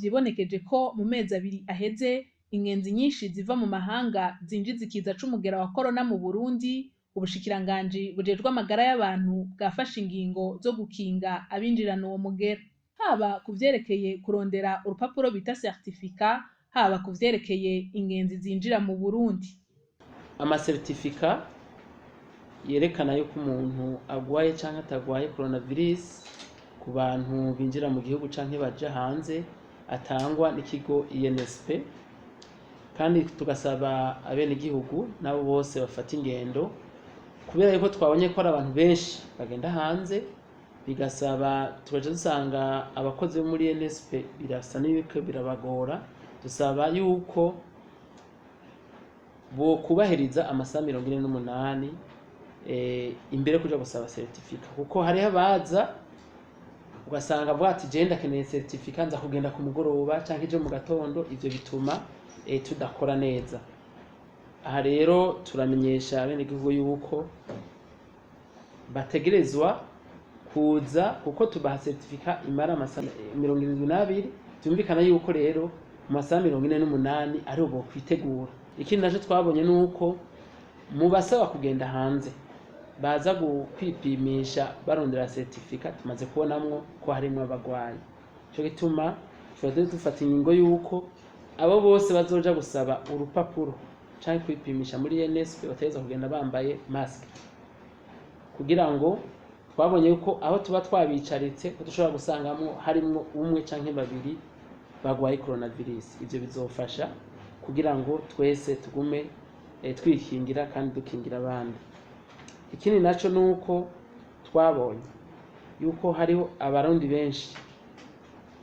vyibonekeje ko mu mezi 2 aheze ingenzi nyinshi ziva mu mahanga zinjiza ikiza c'umugera wa korona mu Burundi, ubushikiranganji bujejwe amagara y'abantu bwafashe ingingo zo gukinga abinjirana uwo mugera, haba ku vyerekeye kurondera urupapuro bita certificat, haba ku vyerekeye ingenzi zinjira mu Burundi. Amasertifika yerekana yuko umuntu agwaye canke atagwaye coronavirus ku bantu binjira mu gihugu canke baja hanze atangwa n'ikigo INSP, kandi tugasaba abenegihugu nabo bose bafata ingendo, kubera yuko twabonye ko hari abantu benshi bagenda hanze, bigasaba tugaca dusanga abakozi bo muri INSP birasa n'ibiko birabagora. Dusaba yuko bokubahiriza amasaha 48 imbere yo kuja gusaba certificat, kuko hariho abaza ugasanga avuga ati: "Je ndakeneye certificat, nza kugenda ku mugoroba canke ejo mu gatondo." Ivyo bituma tudakora neza. Aha rero turamenyesha abenegihugu yuko bategerezwa kuza, kuko tubaha certificat imara amasaha 72. Vyumvikana yuko rero mu masaha 48 ariho bokwitegura. Ikindi naco twabonye nuko mu basaba kugenda hanze baza kwipimisha barondera certificat, tumaze kubonamwo ko harimwo abagwayi. Ico gituma tuba dufata ingingo yuko abo bose bazoja gusaba urupapuro canke kwipimisha muri INSP bategerezwa kugenda bambaye masque, kugira ngo twabonye yuko aho tuba twabicaritse ko dushobora gusangamwo harimwo umwe canke babiri bagwaye coronavirus. Ivyo bizofasha kugira ngo twese tugume twikingira kandi dukingira abandi. Ikindi naco nuko twabonye yuko hariho Abarundi benshi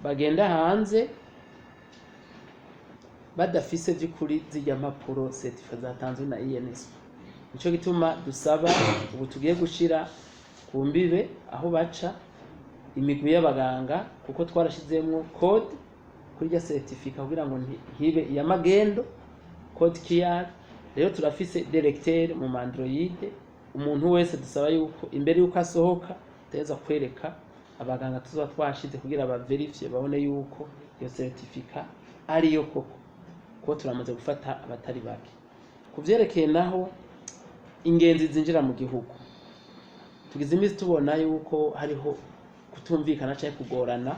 bagenda hanze badafise vy'ukuri zirya mpapuro, certificat zatanzwe na INSP. Nico gituma dusaba ubu tugiye gushira ku mbibe aho baca imigwi y'abaganga, kuko twarashizemwo code kuri rya certificat kugira ngo ntibe iya magendo, code QR. Rero turafise détecteur mu Android. Umuntu wese dusaba yuko imbere yuko asohoka ategerezwa kwereka abaganga tuzoba twashize kugira baverifye, babone yuko iyo certificat ariyo koko, kuko turamaze gufata abatari bake. Ku vyerekeye naho ingenzi zinjira mu gihugu, tugize iminsi tubona yuko hariho kutumvikana canke kugorana,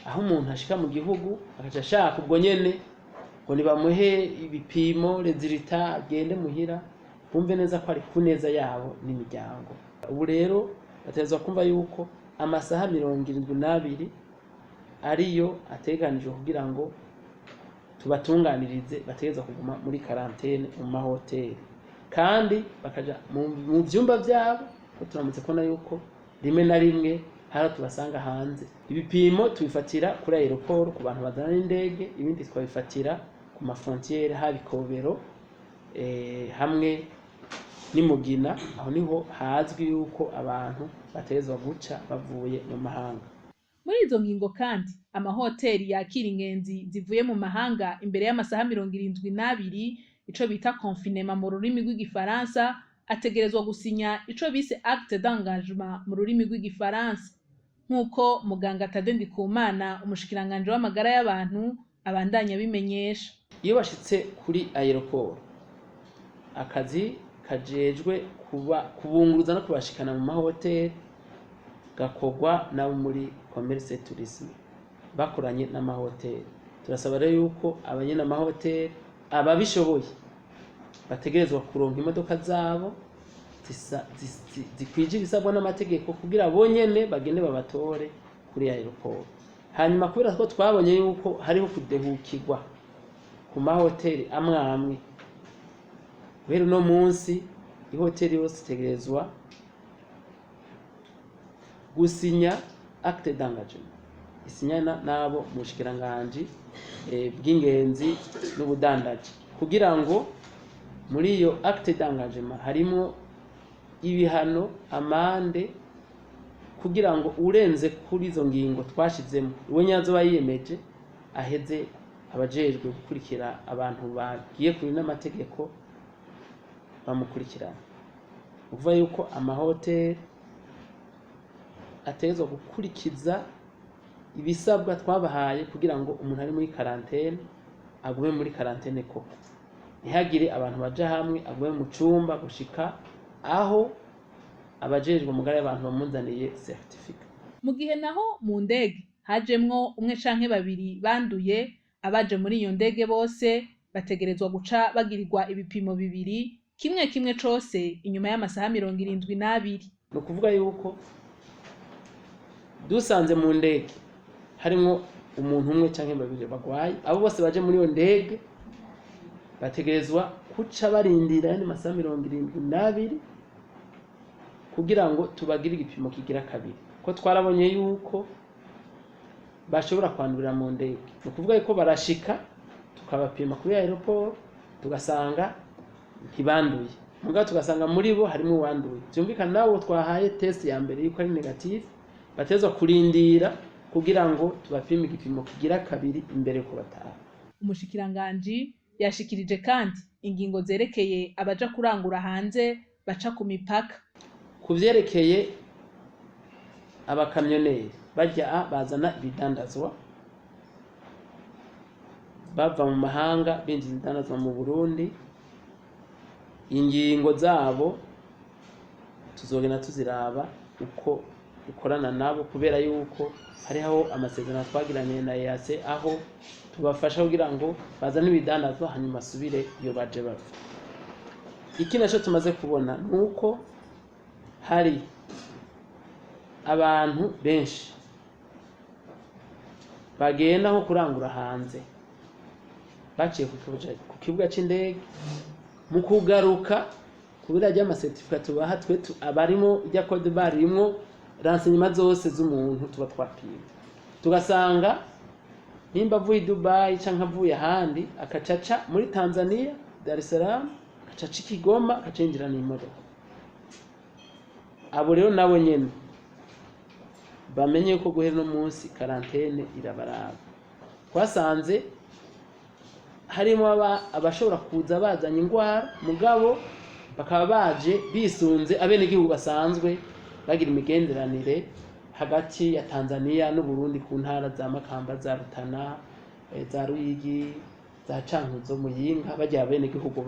aho umuntu ashika mu gihugu agaca ashaka ubwo nyene ngo nibamuhe ibipimo, résultat, agende muhira. Bumve neza ko ari ku neza yabo n'imiryango. Ubu rero bategerezwa kumva yuko amasaha 72 ariyo ategekanijwe kugira ngo tubatunganirize. Bategerezwa kuguma muri quarantaine mu mahoteli kandi bakaja mu vyumba vyabo, ko turamutse kubona yuko rimwe na rimwe hari aho tubasanga hanze. Ibipimo tubifatira kuri aéroport ku bantu bazana n'indege, ibindi twabifatira ku ma frontières, haba Ikobero hamwe n'Imugina. Aho niho hazwi yuko abantu bategerezwa guca bavuye mu mahanga. Muri izo ngingo kandi, amahoteli yakira ingenzi zivuye mu mahanga imbere y'amasaha 72, ico bita confinement mu rurimi rw'Igifaransa, ategerezwa gusinya ico bise acte d'engagement mu rurimi rw'Igifaransa, nk'uko muganga Tade Ndikumana, umushikiranganji w'amagara y'abantu, abandanya abimenyesha. Iyo bashitse kuri aéroport, akazi kajejwe kuba kubunguruza no kubashikana mu mahoteli gakorwa nabo muri commerce tourisme bakoranye n'amahoteli. Turasaba rero yuko abanyene amahoteli ababishoboye bategerezwa kuronka imodoka zabo zikwije ibisabwa n'amategeko, kugira bonyene bagende babatore kuri aéroport. Hanyuma kubera ko twabonye yuko hariho kudehukirwa ku mahoteli amwe amwe, guhera uno munsi ihoteli yose itegerezwa gusinya acte d'engagement isinyana n'abo mu bushikiranganji bw'ingenzi n'ubudandaji, kugira ngo muri iyo acte d'engagement harimwo ibihano, amande, kugira ngo urenze kuri izo ngingo twashizemo we nyazoba yiyemeje, aheze abajejwe gukurikira abantu bagiye kuri n'amategeko bamukurikirana. Ni ukuvuga yuko amahoteli ategerezwa gukurikiza ibisabwa twabahaye kugira ngo umuntu ari muri karantene agume muri karantene koko, ntihagire abantu baja hamwe, agume mu cumba gushika aho abajejwe umugara y'abantu bamuzaniye certificat. Mu gihe naho mu ndege hajemwo umwe canke babiri banduye, abaje muri iyo ndege bose bategerezwa guca bagirirwa ibipimo bibiri, kimwe kimwe cose inyuma y'amasaha 72. Ni ukuvuga yuko dusanze mu ndege harimwo umuntu umwe canke babiri bagwaye, abo bose baje muri iyo ndege bategerezwa kuca barindira ayandi masaha 72 kugira ngo tubagire igipimo kigira kabiri, ko twarabonye yuko bashobora kwandurira mu ndege. Ni ukuvuga yuko barashika tukabapima kuri aeroport tugasanga ntibanduye, mugabo tugasanga muri bo harimo uwanduye. Vyumvikana nabo twahaye test ya mbere yuko ari negative, batezwa kurindira kugira ngo tubapime igipimo kigira kabiri imbere yuko bataha. Umushikiranganji yashikirije kandi ingingo zerekeye abaja kurangura hanze baca ku mipaka. Ku vyerekeye abakamyoneri barya bazana ibidandazwa bava mu mahanga binjiza ibidandazwa mu Burundi, ingingo zabo tuzogenda tuziraba uko dukorana nabo, kubera yuko hariho amasezerano twagiranye na EAC aho tubafasha kugira ngo bazane ibidandazwa hanyuma asubire iyo baje bava. Iki naco tumaze kubona nuko hari abantu benshi bagenda nko kurangura hanze baciye ku kibuga c'indege, mu kugaruka kubera ry'amasertificat tubaha twe abarimo irya code barre irimwo renseignement zose z'umuntu tuba twapimye, tugasanga nimba avuye i Dubai canke avuye ahandi akacaca muri Tanzania Dar es Salaam, akacaca i Kigoma, akaca yinjira n'imodoka. Abo rero nabo nyene bamenye ko guhera no munsi karantene irabaraba. Twasanze harimo abashobora kuza bazanye ingwara, mugabo bakaba baje bisunze abenegihugu basanzwe bagira imigenderanire hagati ya Tanzania n'Uburundi ku ntara za Makamba, za Rutana, za Ruyigi, za Cankuzo, Muyinga, bagira abenegihugu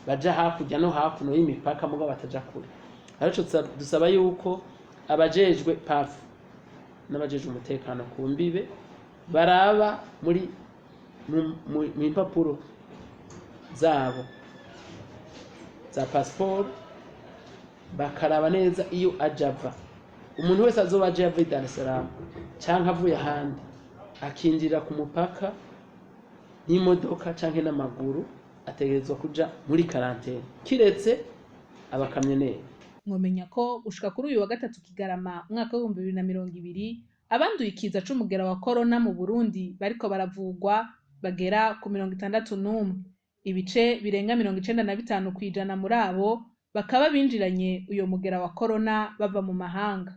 baja hakurya no hakuno y'imipaka mugabo bataja kure. Ariko dusaba yuko abajejwe PAF n'abajejwe umutekano ku mbibe baraba muri mu impapuro zabo za passport, bakaraba neza iyo aja ava. Umuntu wese azoba aje ava i Dar es Salaam canke avuye ahandi akinjira ku mupaka n'imodoka canke n'amaguru ategerezwa kuja muri karantene, kiretse abakamyoneri. Mwomenya ko gushika kuri uyu wa gatatu Kigarama umwaka w'ibihumbi bibiri na mirongo ibiri, abanduye ikiza c'umugera wa corona mu Burundi bariko baravugwa bagera ku 61, ibice birenga 95% muri abo bakaba binjiranye uyo mugera wa corona bava mu mahanga.